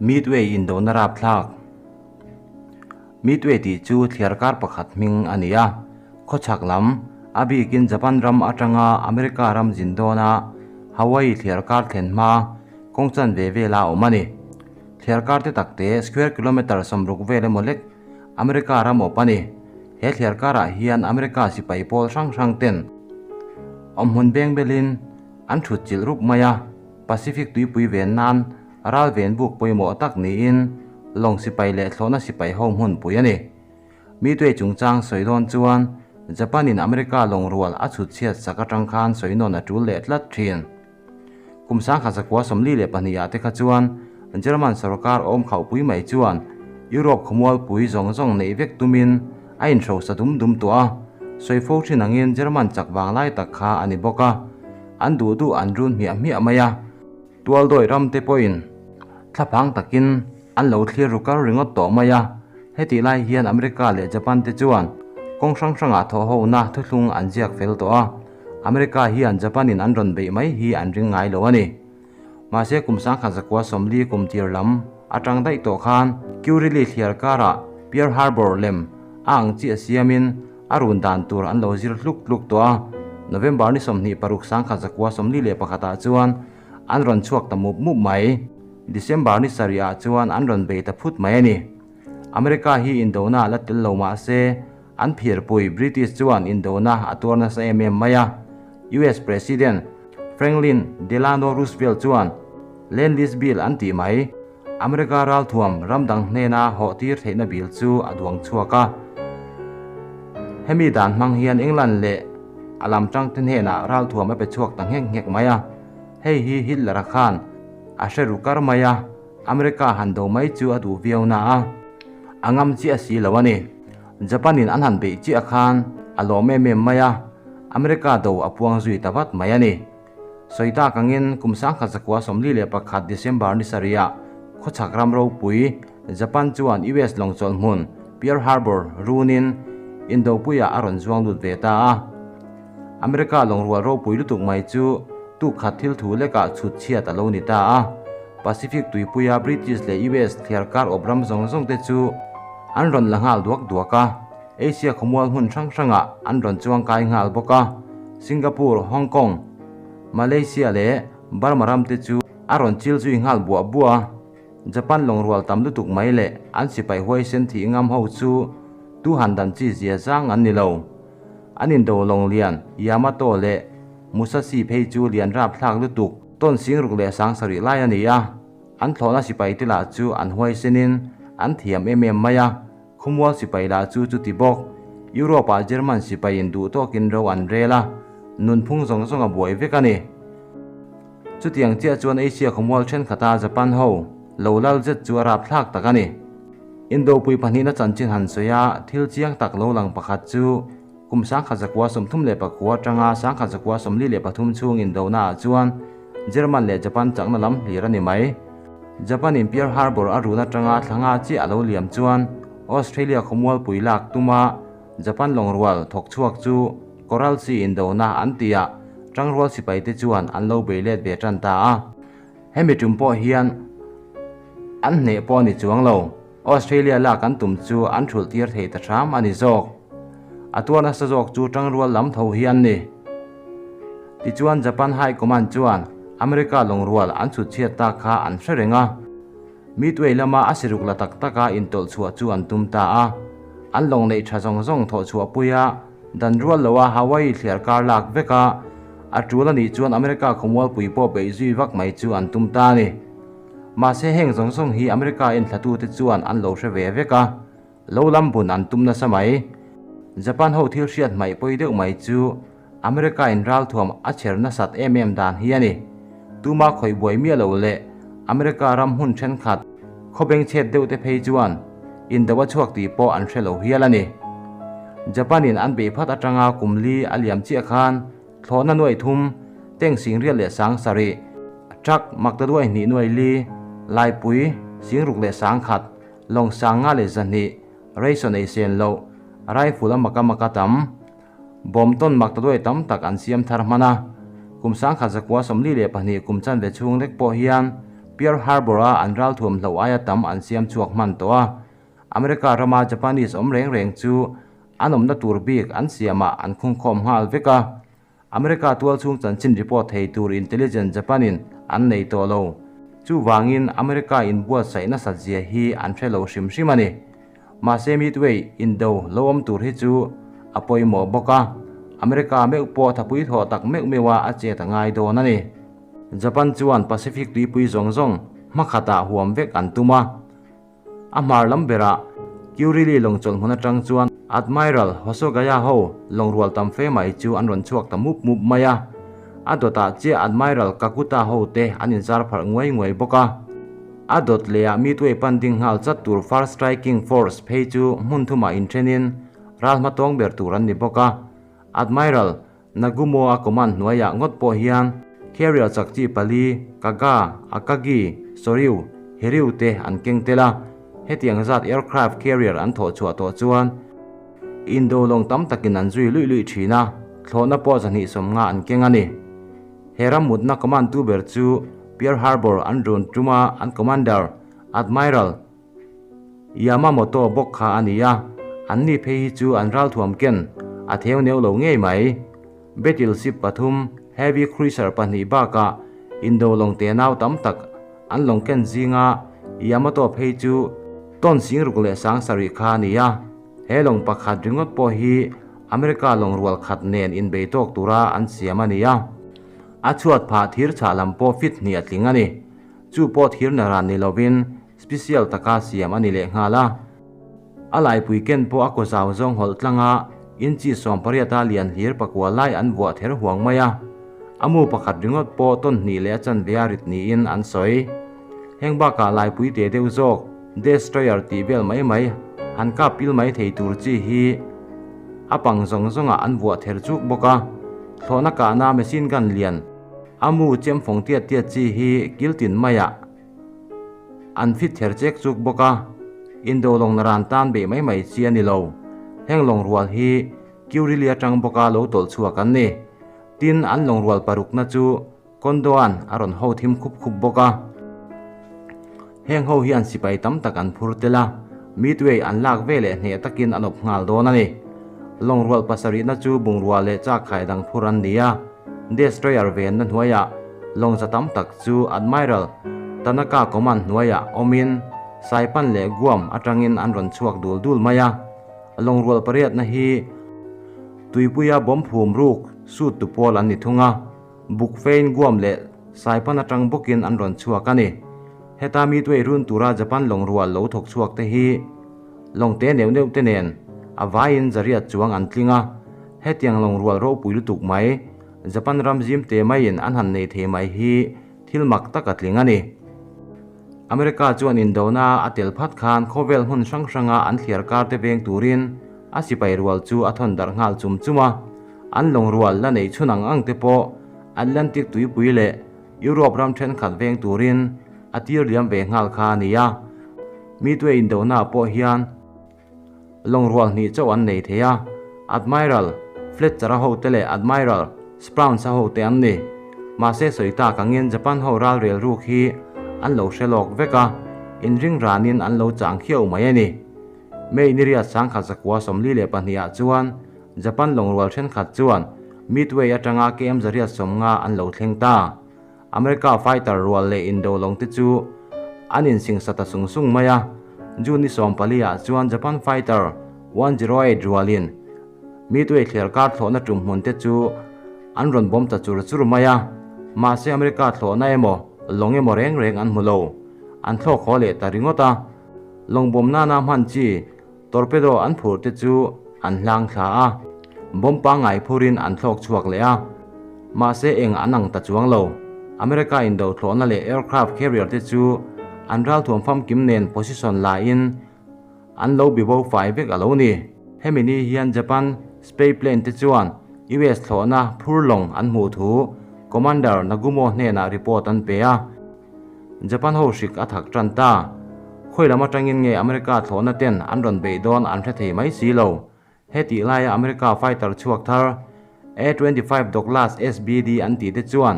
Midway indona rapthlak. Midway tih chu thliarkar pakhat hming a ni a, khawchhak lam, a bikin Japan ram atanga America ram zin dawna Hawaii thliarkar thlen hma kawng chanve vela awm a ni. Thliarkar te takte square kilometre 60 vel emaw lek America ram awp a ni. He thliarkarah hian America sipai pawl hrang hrang ten awmhmun beng belin an thut chilh rup mai a, Pacific tuipui ven nan ral ven buk pawimawh tak niin lawng sipai leh thlawhna sipai ho hmunpui a ni. Midway chungchang sawi dawn chuan Japan in America lawng rual a chhut chhiat sak atang khan sawi nawn a tul leh tlat thin. Kum 1942 ah te kha chuan German sarkar awm khauhpui mai chuan Europe khawmualpui zawng zawng neih vek tumin a inhrosa dum dum tawh a, sawi fo thin angin German chak vang lai tak kha a ni bawk a, an duh duh an run hmiah hmiah mai a. Tualdawi ram te pawhin thlaphang takin an lo thlir ru kar ringawt tawh mai a, hetih lai hian America leh Japan te chuan kawng hrang hrangah thawhhona thuthlung an ziak fel tawh a, America hian Japan in an rawn beih mai hi an ring ngai lo a ni. Mahse kum 1940 kum tir lam atang daih tawh khan Kurili thliar karah Pearl Harbor lem a ang chiah siamin a run dan tur an lo zir hluk hluk tawh a, November ni 26 1941 ah chuan an rawn chhuak ta mup mup mai. December ni 7 ah chuan an rawn bei ta phut mai a ni. America hi indona la tel lo mahse an phirpui British chuan indona a tuar nasa em em mai a. US President Franklin Delano Roosevelt chuan Lend-Lease Bill an tih mai. America ralthuam ramdang hnena hawh tir theihna bill chu a duang chhuak a. Hemi dan hmang hian England leh a lam tang te hnenah ralthuam a pe chhuak ta nghek nghek mai a. Hei hi Hitler a khan a hre ru kar mai a, America han do mai chu a duh viau na a, a ngam chiah si lo a ni. Japan in an han beih chiah khan a lawm em em mai a, America do a puang zui ta vat mai a ni. Sawi tak angin kum 1941 December ni 7 ah khawchhak ram ropui Japan chuan US lawng chawlh hmun Pearl Harbor runin Indopuia a rawn zuang lut ve ta a. America lawng rual ropui lutuk mai chu tuk khat thil thu lekah chhut chhiat a lo ni ta a. Pacific tuipuia British leh US thliarkar awp ram zawng zawng te chu an rawn la nghal duak duak a, Asia khawmual hmun hrang hrangah an rawn chuang kai nghal bawk a. Singapore, Hong Kong, Malaysia leh Burma ram te chu a rawn chil zui nghal buah buah a. Japan lawng rual tam lutuk mai leh an sipai huaisen thih ngam ho chu tu han dan chi zia zang an ni lo. An indo lawng lian Yamato leh Musashi phei chu lian rapthlak lutuk tawn sing ruk leh 70 lai a ni a. An thlawhna sipai te lah chu an huaisenin an thiam em em mai a, khawmual sipai lah chu chuti bawk. Europe ah German sipai in duh tawkin ro an rel a, nunphung zawng zawng a buai vek a ni. Chutiang chiah chuan Asia khawmual thenkhat a Japan ho lo lal zet chu a rapthlak tak a ni. Indopui pahnihna chanchin han sawi a, thil chiang tak lo lang pakhat chu kum 1939 atanga 1943 chhung indona ah chuan German leh Japan chakna lam hlir a ni mai. Japan in Pearl Harbor a run atanga thlanga chiah a lo liam chuan Australia khawmualpui lak tuma Japan lawng rual thawk chhuak chu Coral Sea indona an ti a, tangrual sipai te chuan an lo bei let ve tan ta a. Hemi tum pawh hian an hneh pawh ni chuang lo, Australia lak an tum chu an thulh tir thei ta hram a ni zawk. A tuar nasa zawk chu tangrual lam tho hi an ni. Tichuan Japan High Command chuan America lawng rual an chhut chhiat ta kha an hre reng a. Midway lama a siruk la tak taka intawlh chhuah chu an tum ta a. An lawng neih tha zawng zawng thawh chhuah pui a, dan rual lo a Hawaii thliar kar lak vek a, a tul a nih chuan America khawmualpui pawh beih zui vak mai chu an tum ta a ni. Mahse heng zawng zawng hi America inthlatute chuan an lo hre ve vek a, lo lam bun an tum nasa mai. Japan ho thil hriat hmaih pawi deuh mai chu America in ralthuam a chher nasat em em dan hi a ni. Tuma khawih buai miah lo leh America ram hmun thenkhat khawbeng chhet deuh te phei chuan indo a chhuak tih pawh an hre lo hial a ni. Japan in an beih phat atanga kum li a liam chiah khan thlawhna nuai thum, teng sing riat leh 70, truck maktaduai hnih nuai li, laipui sing ruk leh 10,000, lawng 500 leh 200, ration ei sen lo, rifle a maka maka tam, bom ton maktaduai tam tak an siam thar hman a. Kum 1942 kum chanve chhung lek pawh hian Pearl Harbor-a an ralthuam hloh aia tam an siam chhuak hman tawh a. America rama Japanese awm reng reng chu an awmna tur bik an siamah an khungkhawm nghal vek a. America tualchhung chanchin report thei tur intelligence Japan-in an nei tawh lo. Chuvangin America inbuatsaih nasat zia hi an hre lo hrim hrim a ni. Mahse Midway indo lo awm tur hi chu a pawimawh bawk a, America meuh pawh thapui thawh tak meuh meuha a chet a ngai dawn a ni. Japan chuan Pacific tuipui zawng zawng hmakhatah huam vek an tum a. A hmar lam berah Kurili lawng chawlh hmun atang chuan Admiral Hosogaya ho lawng rual tam fe mai chu an rawn chhuak ta mup mup mai a. A dawtah chiah Admiral Kakuta ho te an inzar pharh nguai nguai bawk a. A dawt lehah Midway pan ding nghal chat tur First Striking Force phei chu hmun thumah inthenin ral hmatawng ber tur an ni bawk a. Admiral Nagumo a command hnuaiah ngawt pawh hian carrier chak chi pali, Kaga, Akagi, Soryu, Hiryu te an keng tel a. Hetiang zat aircraft carrier an thawh chhuah tawh chuan indo lawng tam takin an zui luih luih thin a, thlawhna pawh 250 an keng a ni. He ram mutna command tu ber chu Pearl Harbor an run tuma an commander Admiral Yamamoto bawk kha a ni a, an ni phei hi chu an ralthuam ken a theu neu lo ngei mai. Battleship pathum, heavy cruiser pahnih bakah indo lawng te nau tam tak an lawng ken zinga Yamato phei chu ton sing ruk leh sang sarih kha a ni a. He lawng pakhat ringawt pawh hi America lawng rual khat nen inbei tawk tura an siam a ni a. A chhuat phah thir chhah lam pawh fit hnih a tling a ni. Chu pawh thir naran ni lovin special taka siam a ni leh nghal a. A laipui ken pawh a kaw zau zawng hawlh tlang a, inchi 18 a lian hlir pakua lai an vuah ther huang mai a. A mu pakhat ringawt pawh tawn hnih leh a chanve a rit niin an sawi. Heng bakah laipui te deuh zawk, destroyer tih vel mai mai, han kap pil mai thei tur chi hi a pang zawng zawngah an vuah ther chuk bawk a. Thlawhna kahna machine gun lian, a mu chem fawng tiat tiat chi hi kil tin maiah an fit ther chek chuk bawk a, indo lawng naran tan beih mai mai chi a ni lo. Heng lawng rual hi Kurili atang bawka lo tawlh chhuak an ni. Tin, an lawng rual parukna chu Kondoan a rawn ho thim khup khup bawk a. Heng ho hian sipai tam tak an phur tel a, Midway an lak ve leh hneh takin an awp nghal dawn a ni. Lawng rual pasarihna chu bungrua leh chak khai dang phur an ni a, Destroyer venna hnuaiah lawng za tam tak chu Admiral Tanaka command hnuaiah awmin Saipan leh Guam atangin an rawn chhuak dul dul mai a. Lawng rual pariatna hi tuipuia bomb phum ruk sut tu pawl an ni thung a, buk fein Guam leh Saipan atang bawkin an rawn chhuak a ni. Heta Midway run tura Japan lawng rual lo thawk chhuak te hi lawng te neuh neuh te nen a vaiin zariat chuang an tling a. Hetiang lawng rual ropui lutuk mai Japan ram zim te maiin an han nei thei mai hi thil mak tak a tling a ni. America chuan indona a tel phat khan khawvel hmun hrang hranga an thliar kar te veng turin a sipai rual chu a thawn darh nghal chum chum a. An lawng rual la nei chhun ang ang te pawh Atlantic tuipui leh Europe ram thenkhat veng turin a tir liam ve nghal kha a ni a. Midway indona pawh hian lawng rual hnih chauh an nei thei a, Admiral Fletcher-a hote leh Admiral Spruance-a hote an ni. Mahse sawi tak angin Japan ho ral rel ruk hi an lo hre lawk vek a, inring ranin an lo chang khiau mai a ni. May ni riat 1942 ah chuan Japan lawng rual thenkhat chuan Midway atanga KM 150 an lo thleng ta. America fighter rual leh indo lawng te chu an insingsa ta sung sung mai a. June ni 14 ah chuan Japan fighter 108 rualin Midway thliar kar thlawhna tum hmun te chu an rawn bawm ta chur chur mai a. Mahse America thlawhna emaw lawng emaw reng reng an hmu lo. An thlawk haw leh ta ringawt a. Lawng bawm nana hman chi torpedo an phur te chu an hlang thla a, bomb pangngai phurin an thlawk chhuak leh a. Mahse eng an ang ta chuang lo. America indo thlawhna leh aircraft carrier te chu an ralthuam famkim nen position laiin an lo bibo fai vek a lo ni. Hemi ni hian Japan spy plane te chuan US thlawhna phur lawng an hmuh thu Commander Nagumo hnenah report an pe a. Japan ho hrik a thak tan ta. Khawi lam atangin nge America thlawhna ten an rawn beih dawn an hre thei mai si lo. Heti laia America fighter chhuak thar A-25 Douglas SBD an tih te chuan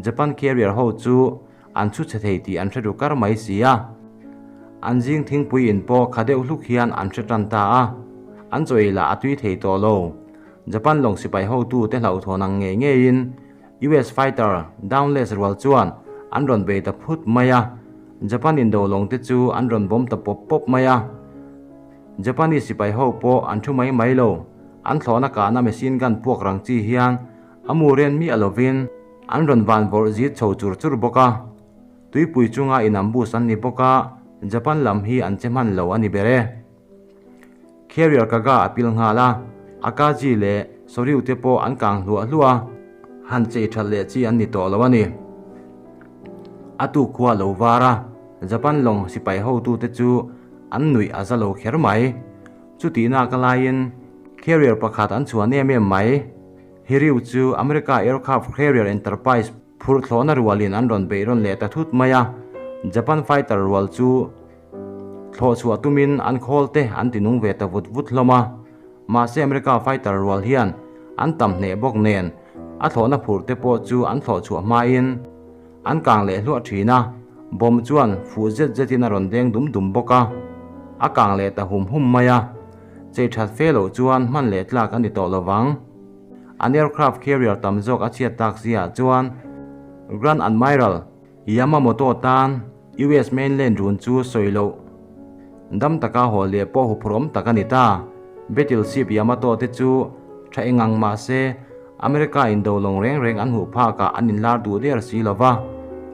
Japan carrier ho chu an chhu chhe thei tih an hre ru kar mai si a. An zing thingpui in pawh kha deuh hluk hian an hre tan ta a, an chaw ei lah a tui thei tawh lo. Japan lawng sipai hotu te hlauhthawn ang ngei ngeiin US fighter Dauntless rual chuan an rawn bei ta phut mai a, Japan indo lawng te chu an rawn bawm ta pawp pawp mai a. Japanese sipai ho pawh an thu mai mai lo, an thlawhna kahna machine gun puak rang chi hian a mu ren miah lovin an rawn van vawrh zit chho chur chur bawk a. Tuipui chunga in ambush an ni bawk a, Japan lam hi an che hman lo a ni ber e. Carrier Kaga a pil nghal a, Akaji leh Soryu te pawh an kang hluah hluah a, han chei that leh chi an ni tawh lo a ni. A tuk khua lo var a, Japan lawng sipai hotute chu an nuih a za lo kher mai. Chutihna ka laiin carrier pakhat an chhuah nem em mai. Hiryu chu America Aircraft Carrier Enterprise Phurh thlawhna rualin an rawn beih rawn leh ta thut mai a, Japan fighter rual chu thlawh chhuah tumin an khawl te an ti nung ve ta vut vut hlawm a. Mahse America fighter rual hian an tam hneh bawk nen a thlawhna phurh te pawh chu an thlawh chhuah hmain an kang leh hluah thin a, bomb chuan fuh zet zetin a rawn deng dum dum bawk a, a kang leh ta hum hum mai a, chei that fe loh chuan hman leh tlak a ni tawh lovang. An aircraft carrier tam zawk a chhiat tak ziah chuan Grand Admiral Yamamoto tan US mainland run chu sawi loh dam taka haw leh pawh huphurhawm tak a ni ta. Battleship Yamato te chu tha engang mah se America in do lawng reng reng an hmuh phakah an inlar duh der si lo va,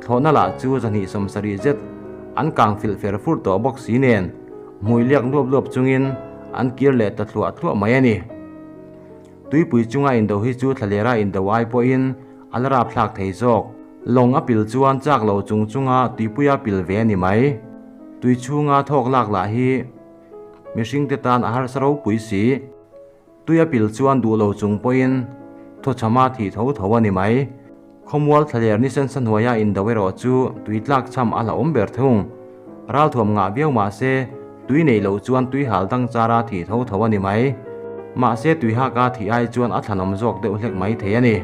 thlawhna lah chu 270 zet an kang filh fer fur tawh bawk si nen hmui liak luap luap chungin an kir leh ta thluah thluah mai a ni. Tuipui chunga indo hi chu thlalera indo ai pawhin a la rapthlak thei zawk. Lawng a pil chuan chak lo chung chunga tuipuia pil ve a ni mai. Tui chhunga thawk lak lah hi mihringte tan a harsa ropui si. Tui a pil chuan duh lo chung pawhin thawchhama thih tho tho a ni mai. Khawmual thlaler ni sensa hnuaia indo erawh chu tui tlak cham a hlauhawm ber thung. Ralthuam ngah viau mah se, tui neih loh chuan tui hal dang chara thih tho tho a ni mai. Mahse tui haka thih ai chuan a thlanawm zawk deuh hlek mai thei a ni.